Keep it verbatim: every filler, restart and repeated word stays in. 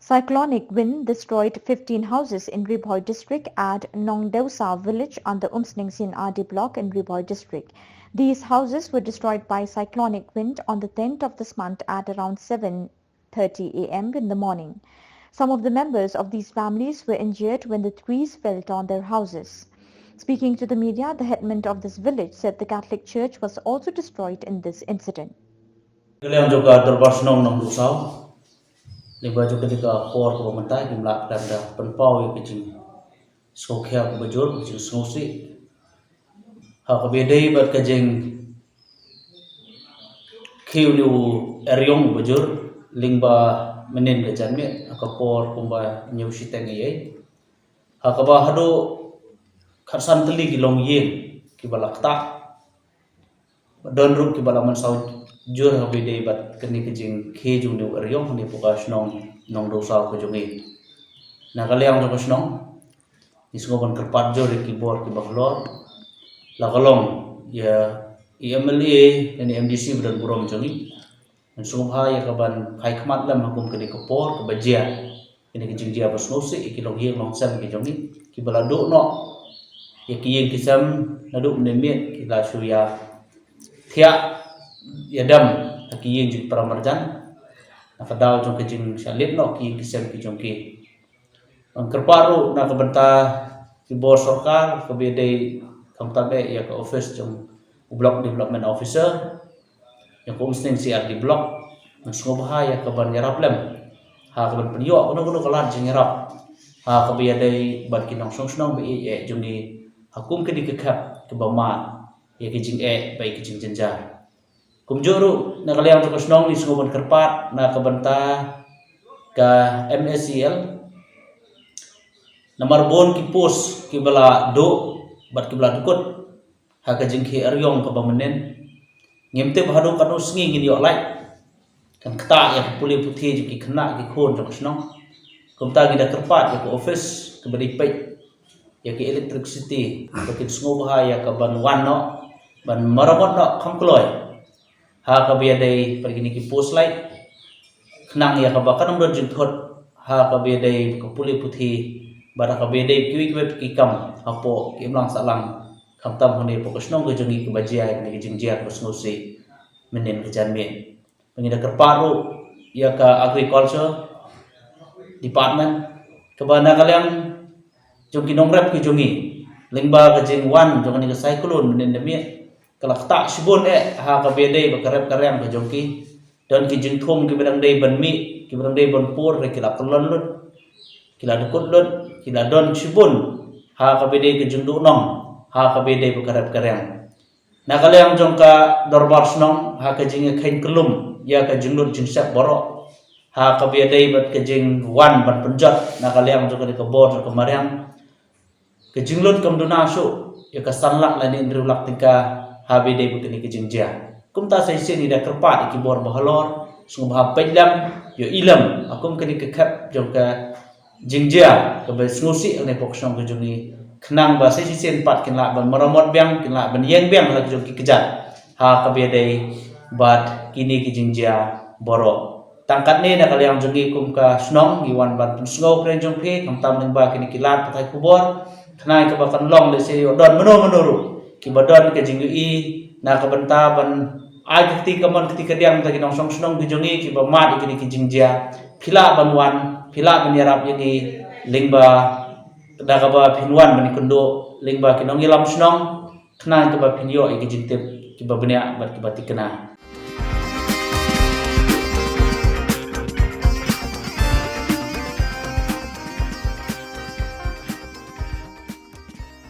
Cyclonic wind destroyed fifteen houses in Ri Bhoi district at Nongdeusa village under Umsningsin R D block in Ri Bhoi district. These houses were destroyed by cyclonic wind on the tenth of this month at around seven thirty a m in the morning. Some of the members of these families were injured when the trees fell on their houses. Speaking to the media, the headman of this village said the Catholic church was also destroyed in this incident. Ka liang jong ka Dorbar Shnong Nongdeusa, lyngba jong kane ka por kaba mynta, kim lah khlem da pynpaw ïa ka jingsngewkhia kaba jur, ka jingsngewsih, ha kaba ïadei bad ka jingkhiew ne u eriong uba jur lyngba mynnin ka janmiet, ha ka por kumba hynñiew shiteng eiei, ha kaba haduh khatsan tylli ki longïing kiba la ktah. Don ruh kiba la mynsaw jur ha kaba ïadei bad kane ka jingkhiew jong u eriong hangne hapoh ka shnong Nongdeusa ka jong ngi. Na ka liang jong ka shnong, ngi sngew ban kyrpad jur ïa ki bor kiba halor, la ka long ïa i M L A lane M D C ba don burom jong ngi. Ngi sngewbha ïa ka ban phai khmat lem ha kum kane ka por kaba jia kane ka jingjia ba sngewsih ïa ki longïing longsem ki jong ngi kiba la duh noh ïa ki ïing ki sem, naduh mynne miet ki la shu ïa thiah ïa dem ha ki ïing jingpra marjan, na ka daw jong ka jingshah leit noh ki ïing ki sem ki jong ki. Ngi kyrpad ruh na ka bynta ki bor sorkar kaba ïadei khamtam eh ïa ka office jong u Block Development Officer, ïa ka Umsningsin R D block, ngi sngewbha ïa ka ban ïarap lem ha ka ban pynïoh kano kano ka lad jingïarap ha kaba ïadei bad ki nongshong shnong ba ïeit eh jong ngi ha kum kane ka khep kaba mad ïa ka jingeh bad ïa ka jingjynjar. Kumjuh ruh na ka liang jong ka shnong ngi sngew ban kyrpad na ka bynta ka M S E L, namar bun ki post kiba la duh bad kiba la dkut ha ka jingkhiew eriong kaba mynnin. Ngim tip haduh katno sngi ngin ïoh light, kan ktah ïa ka pule puthi jong ki khynnah ki khun jong ka shnong. Kumta ngi da kyrpad ïa ka office kaba dei peit ïa ka electricity ba kin sngewbha ïa ka ban wan noh ban maramot noh kham kloi ha kaba ïadei bad kine ki post light, khnang ïa kaba kan ym don jingthut ha kaba ïadei ka pule puthi bad ha kaba ïadei kiwei kiwei ki kam hapoh ki imlang sahlang, khamtam hangne hapoh ka shnong ka jong ngi kaba jia ïa kane ka jingjia kaba sngewsih mynnin ka janmiet. Ngi da kyrpad ruh ïa ka Agriculture Department kaba na ka liang jong ki nongrep ki jong ngi lyngba ka jingwan jong kane ka cyclone mynnin da miet, ka la ktah shibun eh ha kaba ïadei bad ka rep ka riang ka jong ki. Don ki jingthung kiba dang dei ban mih, kiba dang dei ban pur, hynrei ki la kyllon lut, ki la dkut lut, ki la don shibun ha kaba ïadei ka jingduhnong ha kaba ïadei bad ka rep ka riang. Na ka liang jong ka Dorbar Shnong, ha ka jingïakheiñ kyllum ïa ka jinglut jingsep baroh ha kaba ïadei bad ka jingwan ban pynjot na ka liang jong kane ka bor jong ka mariang, ka jinglut kam duna shuh ïa ka san lak lane hynriew lak tyngka ha kaba ïadei bad kane ka jingjia. Kumta sa shisien ngi da kyrpad ïa ki bor ba halor, sngewbha peit lem, ïohi lem ha kum kane ka khep jong ka jingjia kaba sngewsih hangne hapoh ka shnong ka jong ngi, khnang ba sa shisien pat kin lah ban maramot biang, kin lah ban ïeng biang ha la ka jong ki kjat ha kaba ïadei bad kine ki jingjia baroh. Tang katne na ka liang jong ngi kum ka shnong ngi wan ban pynsngew kren jong phi khamtam lyngba kine ki lad pathai khubor, khnang kaba kan long lehse ïoh don mano mano ruh kiba don ka jingïohi na ka bynta ban ai ka kti kamon kti kadiang da ki nongshong shnong ki jong ngi kiba mad ïa kine ki jingjia. Phi lah ban wan, phi lah ban ïarap ïa ngi lyngba da kaba phin wan ban ïakynduh lyngba ki nongïalam shnong, khnang kaba phin ïoh ïa ki jingtip kiba bniah bad kiba thikna.